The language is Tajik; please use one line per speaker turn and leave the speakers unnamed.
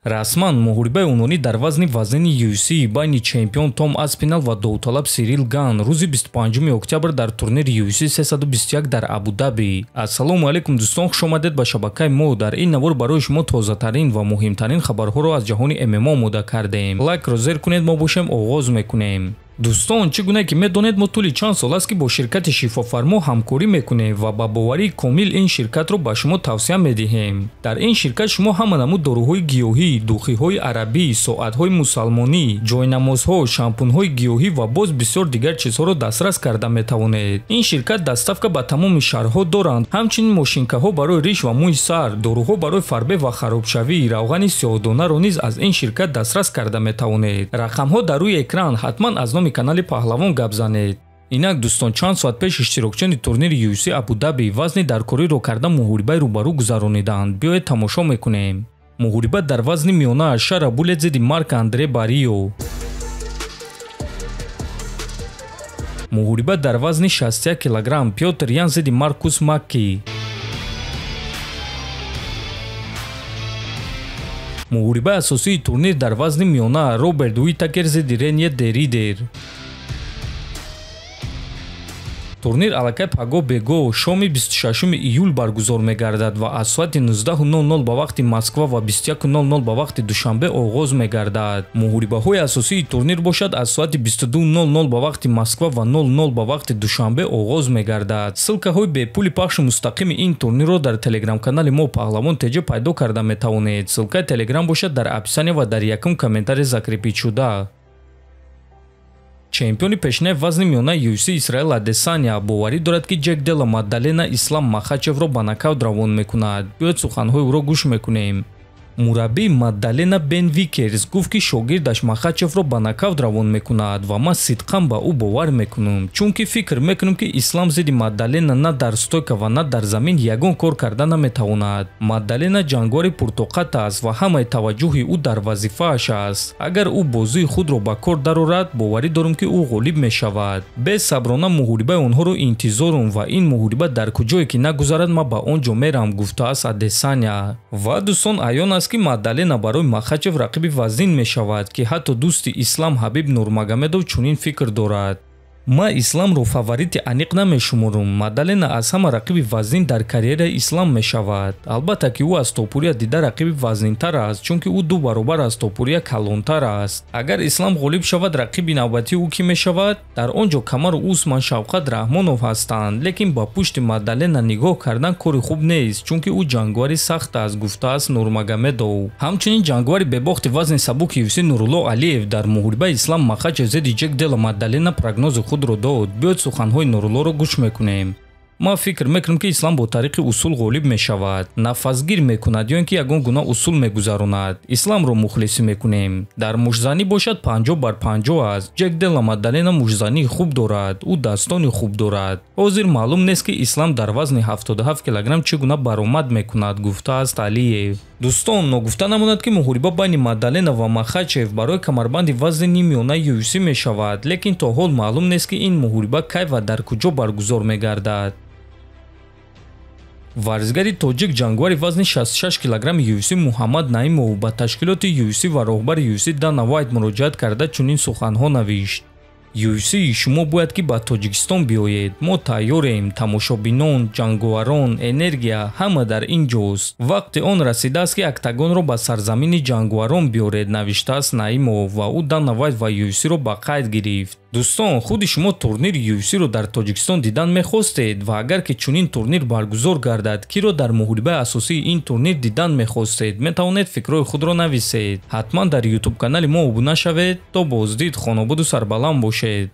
Расман муҳорибаи унвонӣ дар вазни вазнини UFC байни чемпион Том Аспинал ва довталаб Сирил Ган рӯзи 25 октябр дар турнири UFC 321 дар Абу-Даби. Ассалому алайкум дӯстон, хуш омадед ба шабакаи мо. Дар ин навор барои шумо тозатарин ва муҳимтарин хабарҳоро аз ҷаҳони ММА омода кардем. Лайкро зер кунед, мо бошем оғоз мекунем. Дӯстон, чӣ гуна ки медонед, мо тӯли чанд сол аст ки бо ширкати Шифофармо ҳамкорӣ мекунем ва ба боварии комил ин ширкатро ба шумо тавсия медиҳем. Дар ин ширкат шумо ҳама намуд доруҳои гиёҳӣ, духиҳои арабӣ, соатҳои мусалмонӣ, ҷойнамозҳо, шампунҳои гиёҳӣ ва боз бисёр дигар чизҳоро дастрас карда метавонед. Ин ширкат доставка ба тамоми шаҳрҳо доранд, ҳамчунин мошинкаҳо барои риш ва мӯи сар, доруҳо барои фарбе ва харобшавӣ, равғани сиёҳдонаро низ аз ин ширкат дастрас карда метавонед. Рақамҳо дар рӯи экран, ҳатман аз номи канали Паҳлавон гап занед. Инак дӯстон, чанд соат пеш иштирокчиёни турнири UFC Абу-Даби вазни даркориро карда муҳорибаи рӯбарӯ гузарониданд. Биёед тамошо мекунем. Муҳориба дар вазни миёна Шара Булет зидди Марк Андре Барио. Муҳориба дар вазни 61 килограмм Пётр Ян зидди Маркус Макки. Муҳорибаи асосии турнир дар вазни миёна Роберт Уитакер зидди Ренье де Ридер. Турнир аллакай паго бего шоми 26 июл баргузор мегардад ва аз соати 19:00 ба вақти Москва ва 21:00 ба вақти Душанбе оғоз мегардад. Муҳорибаҳои асосии турнир бошад аз соати 22:00 ба вақти Москва ва 00 ба вақти Душанбе оғоз мегардад. Ссылкаҳои бепули пахши мустақими ин турнирро дар телеграм-канали мо Паҳлавон ТЖ пайдо карда метавонед. Ссылкаи телеграм бошад дар описания ва дар якум комментарий закрепить шуда. Чемпиони пешинаи вазни миёнаи UFC Исраил Адесаня боварӣ дорад, ки Ҷек Дела Маддалена Ислам Махачевро ба нокаут равон мекунад. Биёед суханҳои ӯро гӯш мекунем. Мураббии Маддалена Бен Викерс гуфт, ки шогирдаш Махачевро ба нокаут равон мекунад ва ман сидқан ба ӯ бовар мекунам, чунки фикр мекунам, ки Ислам зидди Маддалена на дар стойка ва на дар замин ягон кор карда наметавонад. Маддалена ҷангвори пуртоқат аст ва ҳамаи таваҷҷӯҳи ӯ дар вазифааш аст. Агар ӯ бозии худро ба кор дарорад, боварӣ дорам, ки ӯ ғолиб мешавад. Бесаброна муҳорибаи онҳоро интизорум ва ин муҳориба дар куҷое ки нагузарад, ман ба он ҷо мерам, гуфтааст Адесаня. Ва дӯстон, аён аст, ки Маддалена барои Махачев рақиби вазнин мешавад, ки ҳатто дӯсти Ислам Ҳабиб Нурмагомедов чунин фикр дорад. Ман Исламро фаворити аниқ намешуморам. Маддалена аз ҳама рақиби вазнин дар карьераи Ислам мешавад. Албатта ки ӯ аз Топурия дида рақиби вазнинтар аст, чунки ӯ ду баробар аз Топурия калонтар аст. Агар Ислам ғолиб шавад, рақиби навбатии ӯ кӣ мешавад? Дар он ҷо Камару Усман, Шавқат Раҳмонов ҳастанд, лекин ба пушти Маддалена нигоҳ кардан кори хуб нест, чунки ӯ ҷангвари сахт аст, гуфтааст Нурмагомедов. Ҳамчунин ҷангвари бебохти вазни сабуки UFC Нурулло Алиев дар муҳорибаи Ислам Махачев зидди Ҷек Дела Маддалена прогнози худро дод. Биёед суханҳои Нуруллоро гӯш мекунем. Ман фикр мекунам, ки Ислам бо тариқи усул ғолиб мешавад, нафасгир мекунад ё ин ки ягон гуна усул мегузаронад. Исламро мухлисӣ мекунем. Дар муштзанӣ бошад 50-50 аст. Ҷек Дела Маддалена муштзании хуб дорад, ӯ дастони хуб дорад. Ҳозир маълум нест, ки Ислам дар вазни 77 килограмм чӣ гуна баромад мекунад, гуфтааст Алиев. Дӯстон, ногуфта намонад, ки муҳориба байни Маддалена ва Махачев барои камарбанди вазни ниммиёнаи UFC мешавад, лекин то ҳол маълум нест, ки ин муҳориба кай ва дар куҷо баргузор мегардад. Варзигари тоҷик ҷангвари вазни 66 килограмми UFC Муҳаммад Наимов ба ташкилоти UFC ва роҳбари UFC Дана Вайт муроҷиат карда чунин суханҳо навишт. UFC, шумо бояд ки ба Тоҷикистон биёед. Мо тайёрем, тамошобинон, ҷанговарон, энергия ҳама дар ин ҷост. Вақти он расидааст, ки октагонро ба сарзамини ҷанговарон биёред, навиштааст Наимов ва ӯ Дана Вайт ва UFC-ро ба қайд гирифт. Дӯстон, худи шумо турнири UFC-ро дар Тоҷикистон дидан мехостед ва агар ки чунин турнир баргузор гардад, киро дар муҳорибаи асосии ин турнир дидан мехостед? Метавонед фикрҳои худро нависед. Ҳатман дар YouTube канали мо обуна шавед. То боздид, хонободу сарбаланд бошед.